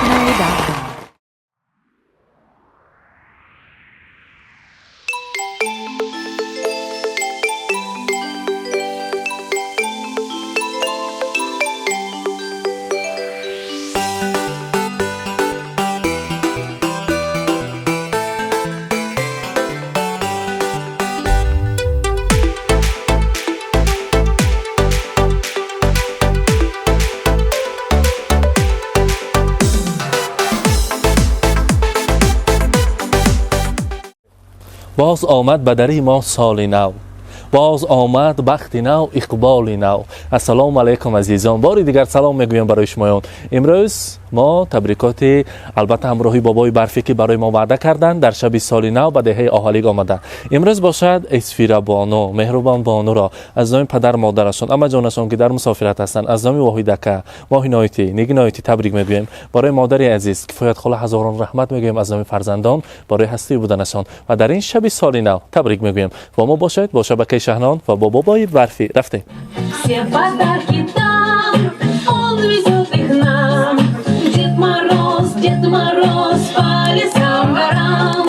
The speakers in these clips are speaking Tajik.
Dictionary.com. Боз омад ба дари мо соли нав, боз омад бахти нав, иқболи нав. Ассалому алайкум, азизон, бори дигар салом мегӯям барои шумоён. Имрӯз мо табрикоти албатта ҳамроҳи бобои барфӣ, ки барои мо ваъда карданд, дар шаби соли нав ба деҳаи Оҳалик омаданд. Имрӯз бошад, Эсфира бону, Меҳрубон бонуро аз номи падар модарашон, амаҷонашон, ки дар мусофират ҳастанд, аз номи Воҳидака, Моҳиноитӣ, Нигиноитӣ табрик мегӯем. Барои модари азиз Кифоятхола ҳазорон раҳмат мегӯем аз номи фарзандон барои ҳастӣ буданашон ва дар ин шаби соли нав табрик мегӯем. Бо мо бошед, бо шабакаи Шаҳнон ва бо бобои барфӣ рафтем. Все подарки там, он везет их нам. Дед Мороз, Дед Мороз, по лесам, горам.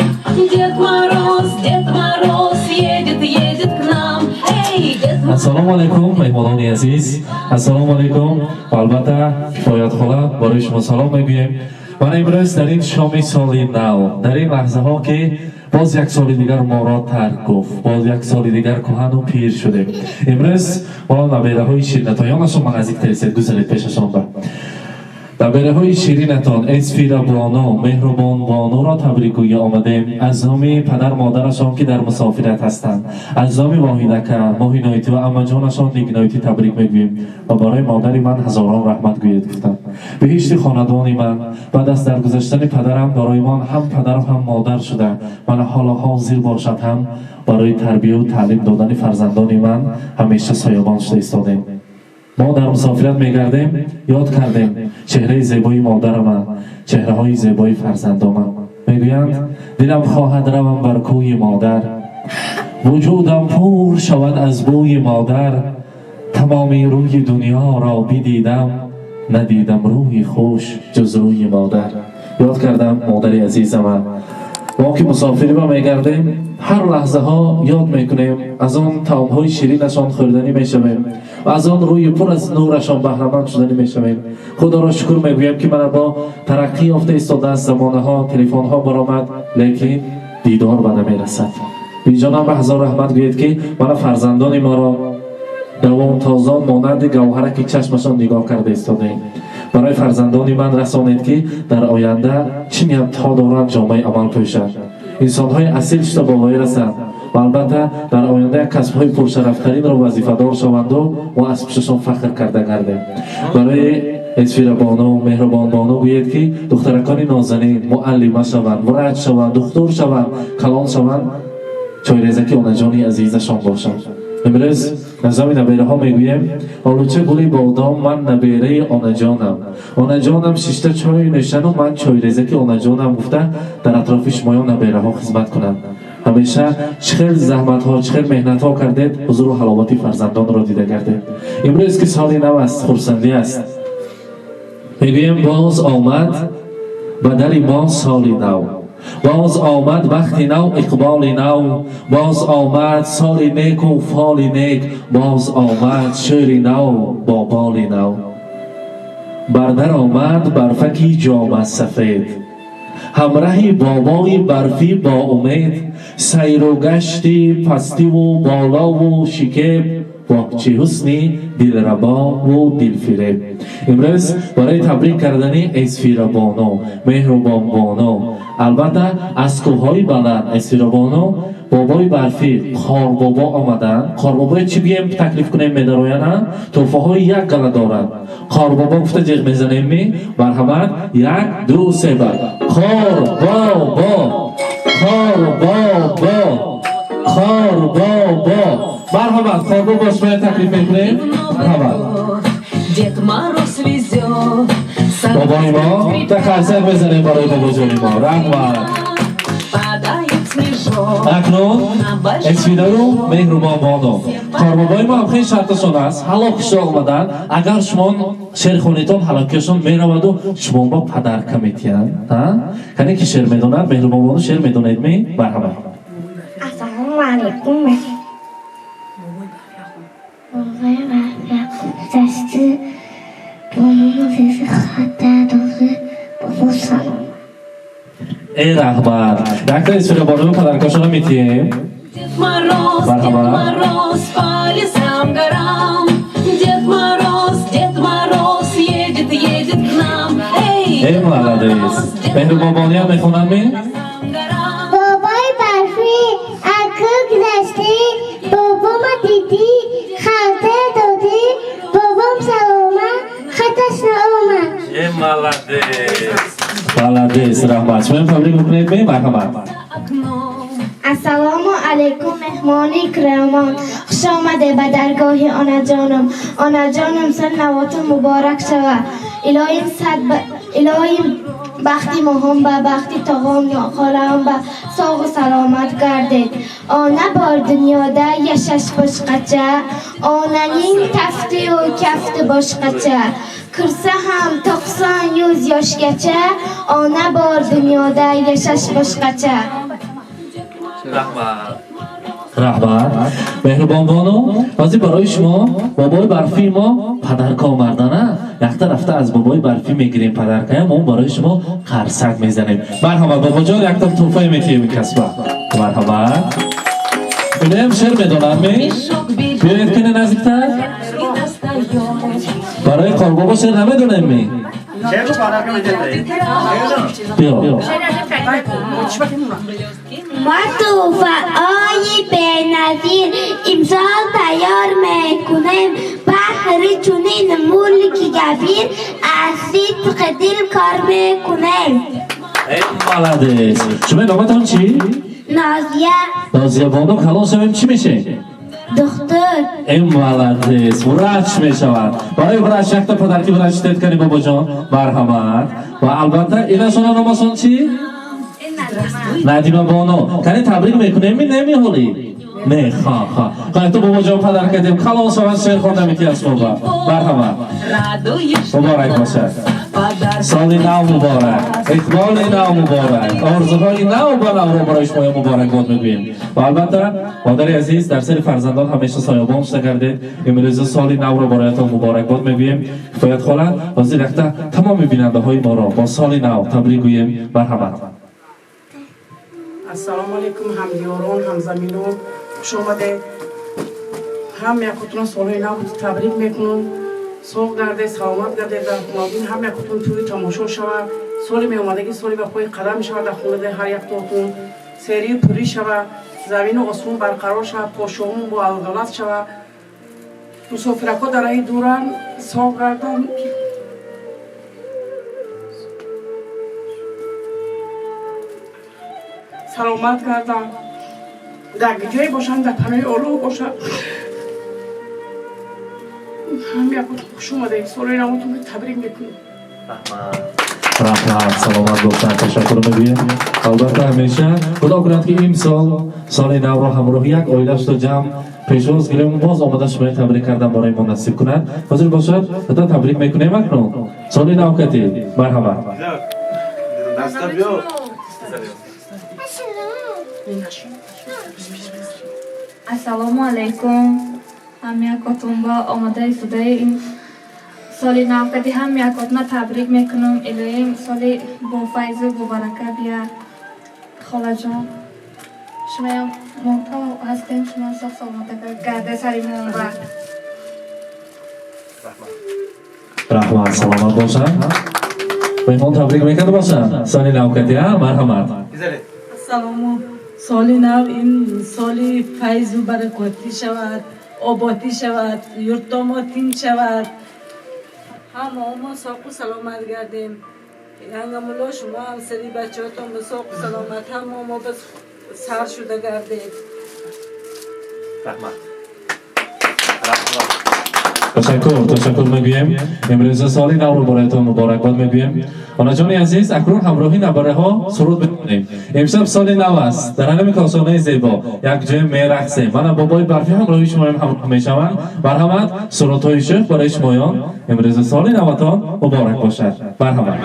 Дед Мороз, Дед Мороз, едет, едет к нам. Эй, Дед Мороз. Ассалому алайкум, меҳмонони азиз, ассалому алайкум. Ва албатта, Кифоятхола, барои шумо салом мегӯем. Ман имрӯз дар ин шоми соли нав, дар ин лаҳзаҳо, ки боз як соли дигар моро тарк гуфт, боз як соли дигар кӯҳану пир шудем, имрӯз мо набераҳои ширинатоёнашон, ман наздик тересед, гузаред пешашон, ба набераҳои ширинатон Эсфира бону, Меҳрубон бонуро табрикгӯя омадем. Аз номи падар модарашон, ки дар мусофират ҳастанд, аз номи Воҳидака, Моҳиноитӣ ва амаҷонашон Нигиноитӣ табрик мегӯем. Ва барои модари ман ҳазорон раҳмат гӯед, гуфтам. Биҳишти хонадони ман баъд аз даргузаштани падарам барои ман ҳам падару ҳам модар шуда, мана ҳоло ҳозир бошад ҳам барои тарбияву таълим додани фарзандони ман ҳамеша соябон шуда истодем. Мо дар мусофират мегардем, ёд кардем чеҳраи зебои модарама, чеҳраҳои зебои фарзандома. Мегӯянд: дилам хоҳад равам бар кӯи модар, вуҷудам пур шавад аз бӯи модар. Тамоми рӯи дунёро бидидам, надидам рӯи хуш ҷуз рӯи модар. Ёд кардам модари азизама. Мо ки мусофириба мегардем, ҳар лаҳзаҳо ёд мекунем, аз он таомҳои ширинашон хӯрданӣ мешавем ва аз он рӯи пур аз нурашон баҳраманд шуданӣ мешавем. Худоро шукр мегӯем, ки мана бо тараққӣ ёфта истодааст замонаҳо, телефонҳо баромад, лекин дидор ба намерасад. Биҷонам ба ҳазор раҳмат гӯед, ки мана фарзандони моро давомтозон монанди гавҳараки чашмашон нигоҳ карда истодаем. Барои фарзандони ман расонед, ки дар оянда чӣ ниятҳо доранд, ҷомаи амал пӯшанд, инсонҳои асил шуда болоӣ расанд ва албатта дар оянда як касбҳои пуршарафтаринро вазифадор шаванду мо аз пушташон фахр карда гардем. Барои Эсфирабону, Меҳрубонбону гӯед, ки духтаракони нозанин муаллима шаванд, врач шаванд, духтур шаванд, калон шаванд, чойрезаки онаҷони азизашон бошанд. Имрӯз назоми набераҳо мегӯем: олуча, гули бодом, ман набераи онаҷонам, онаҷонам шишта чой нӯшану ман чойрезаки онаҷонам гуфта, дар атрофи шумоён набераҳо хизмат кунанд. Ҳамеша чӣ хел заҳматҳо, чӣ хел меҳнатҳо кардед, ҳузуру ҳаловати фарзандонро дида гардед. Имрӯз ки соли нав аст, хурсандӣ аст, мегӯем: боз омад ба дари мо соли нав, боз омад бахти нав, иқболи нав, боз омад соли неку фоли нек, боз омад шеъри нав бо боли нав. Бар дар омад барфаки ҷомасафед, ҳамраҳи бобои барфӣ бо умед. Сайру гашти пастиву болову шикеб, воҳ, чӣ ҳусни дилрабову дилфиреб. Имрӯз барои табрик кардани Эсфирабону, Меҳрубонбону, албатта аз кӯҳҳои баланд Эсфирабону, бобои барфӣ, Қорбобо омаданд. Қорбобои чӣ бигем, таклиф кунем, медарояна, тӯҳфаҳои як гала доранд. Қорбобо гуфта ҷеғ мезанем ми? Марҳамат, як, ду, се бар. Қорбобо, Қорбобо, Қорбобо, марҳамат, Қорбобо, шумоя таклиф мекунем, марҳамат. Дед Мороз везет. Бобои мо, тақарсак мезанем барои бобоҷони мо, раҳмат. Падает снежок. Акнун На большой Эсфирару Меҳрубон бону. Корбобои мо ҳам хеле шарташон аст. Ҳалок шуда омадан, агар шумо шеърхонитон ҳалокиашон мераваду шумо ба падарка метиҳанд. Кане ки шеър медонад, Меҳрубонбону шеър медонед ми? Марҳамат. Ассалому алайкум. Бобои барфи гузашти, бону азизи хата доди, бобо салом. Э, раҳмат. Якта истифода падаркашона метиҳем. Дед Мороз, Дед Мороз, по лесам, горам. Дед Мороз, Дед Мороз, едет, едет к нам. Эй, Э, молодец. Меҳрубонбониям мехонанд ми? Бобои барфӣ аку гузашти, бобома дидӣ, халта додӣ, бобом салома, хаташ наомад. Э, молодец. Молодец, раҳмат. Шумо табрик мекунед ми? Марҳамат. Ассалому алайкум, меҳмони киромон, хуш омаде ба даргоҳи онаҷонам. Онаҷонам, сол навотун муборак шава. Илоҳим сад илоҳим бахти моҳон ба бахти тоғом холаам ба соғу саломат гардед. Она бор дунёда яшаш boshqacha, onaning taftiyu kafti boshqacha. Kirsa ham 90-100 yoshgacha, ona bor dunyoda yashash boshqacha. Раҳмат. Раҳмат. Меҳрубонбону, ҳозир барои шумо бобои барфии мо падарка омардана. Якта рафта аз бобои барфӣ мегирем падаркая, мо барои шумо қарсак мезанем. Марҳамат, бобоҷон, якта тӯҳфае метиҳем касба. Марҳамат. Инаям шеър медонанд ми? Биёед кане наздиктар. Барои қорбобо шеър намедонем ми? Биё. Мо тӯҳфаҳои беназир имсол тайёр мекунем, баҳри чунин мулки кабир аз сидқи дил кор мекунем. Э, молодец. Шумо номатон чӣ? Нозия. Нозия бону, калон шавем чӣ мешем? Духтур. Э, молодец. Врач мешавад. Барои врач якта подарки врач тед кани бобоҷон. Марҳамат. Ва албатта инашона номашон чӣ? Надима бону. Кани табрик мекунем ми неми ҳоли? Не, ха, ха. Қайто бобоҷон падар кардем. Калон шавад шеър хонда метиҳад шумо ба. Марҳамат. Муборак бошад. Соли нав муборак, иқболи нав муборак, орзуҳои нав ба навро барои шумо муборакбод мегӯем. Ва албатта, модари азиз, дар сари фарзандон ҳамеша соябон шуда гардед. Имрӯза соли навро бароятон муборакбод мегӯем. Кифоят хола, ҳозир якта тамоми бинандаҳои моро бо соли нав табрик гӯем. Марҳамат. Ассалому алайкум, ҳамдиёрон, ҳамзаминон, хуш омадед. Ҳам якутона солҳои нав табрик мекунам. Соғ гардед, саломат гардед, дар хонадон ҳам якутон тӯри тамошо шавад. Соли меомадагӣ соли ба пои қадам шавад, дар хонадаи ҳар яктотон серию пурӣ шавад, замину осмон барқарор шавад, подшоҳон бо адолат шавад. Мусофиракҳо дар раҳи дуранд, соғ гарданд. Саломат гарданд. Дар ҷое бошанд, дар паноҳи Оллоҳ бошанд. Ҳам якутон хуш омадед, соли навотон табрик мекунем. Раҳмат, саломат бошанд, ташаккур мегӯем. Албатта, ҳамеша худо кунад, ки имсол соли навро ҳамроҳи як оила шуда ҷамъ пешвоз гирем, боз омода шумои табрик кардан барои мо насиб кунад. Ҳозир бошад, ҳатто табрик мекунем акнун. Соли нав кати. Марҳамат. Ассалому алайкум. Ҳам якотон ба омадаи судаи ин соли навкати ҳам якотона табрик мекунам. Илоҳим соли бо файзу бо барака бия. Холаҷон, шумоям монто ҳастем, шумо соғ саломат гарда сари мон ба. Раҳмат, саломат бошанд. Меҳмон табрик мекарда бошанд. Соли навкати, а? Марҳамат. Ассалому, соли нав ин соли файзу баракотӣ шавад, оботӣ шавад, юртомо тинч шавад. Ҳама мо соқу саломат гардем. Янгамулло, шумо ҳам сари бачаҳотон ба соқу саломат, ҳама мо ба сар шуда гардем. Раҳмат. Ташаккур, ташаккур мегӯем. Имрӯза соли навро бароятон муборакбод мегӯем. Онаҷони азиз, акнун ҳамроҳи набараҳо суруд мехонем. Имшаб соли нав аст. Дар ҳамин косонаи зебо як ҷоя мерақсем. Мана бобои барфӣ ҳамроҳи шумоям ҳамроҳ мешаванд. Марҳамат, сурудҳои шӯх барои шумоён. Имрӯзи соли наватон муборак бошад. Марҳамат.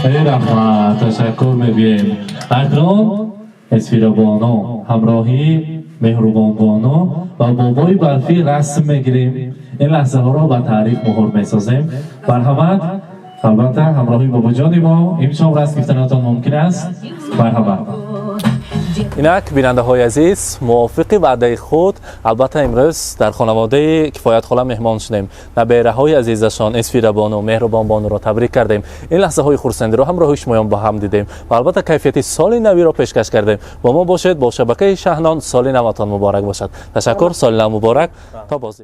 Эй, раҳмат, ташаккур мегӯем. Акнун Эсфирабону ҳамроҳи Меҳрубонбону ва Бобои Барфӣ расм мегирем. Ин лаҳзаҳоро ба таърих муҳр месозем. Марҳамат, албатта, ҳамроҳи бобоҷони мо имшоб расм гирифтанатон мумкин аст. Марҳамат. Инак, бинандаҳои азиз, мувофиқи ваъдаи худ, албатта, имрӯз дар хонаводаи Кифоятхола меҳмон шудем. Набераҳои азизашон Эсфирабону, Меҳрубонбонуро табрик кардем. Ин лаҳзаҳои хурсандиро ҳамроҳи шумоён бо ҳам дидем ва, албатта, кайфияти соли навиро пешкаш кардем. Бо мо бошед, бо шабакаи Шаҳнон. Соли наватон муборак бошад. Ташаккур, соли нав муборак, то боздид.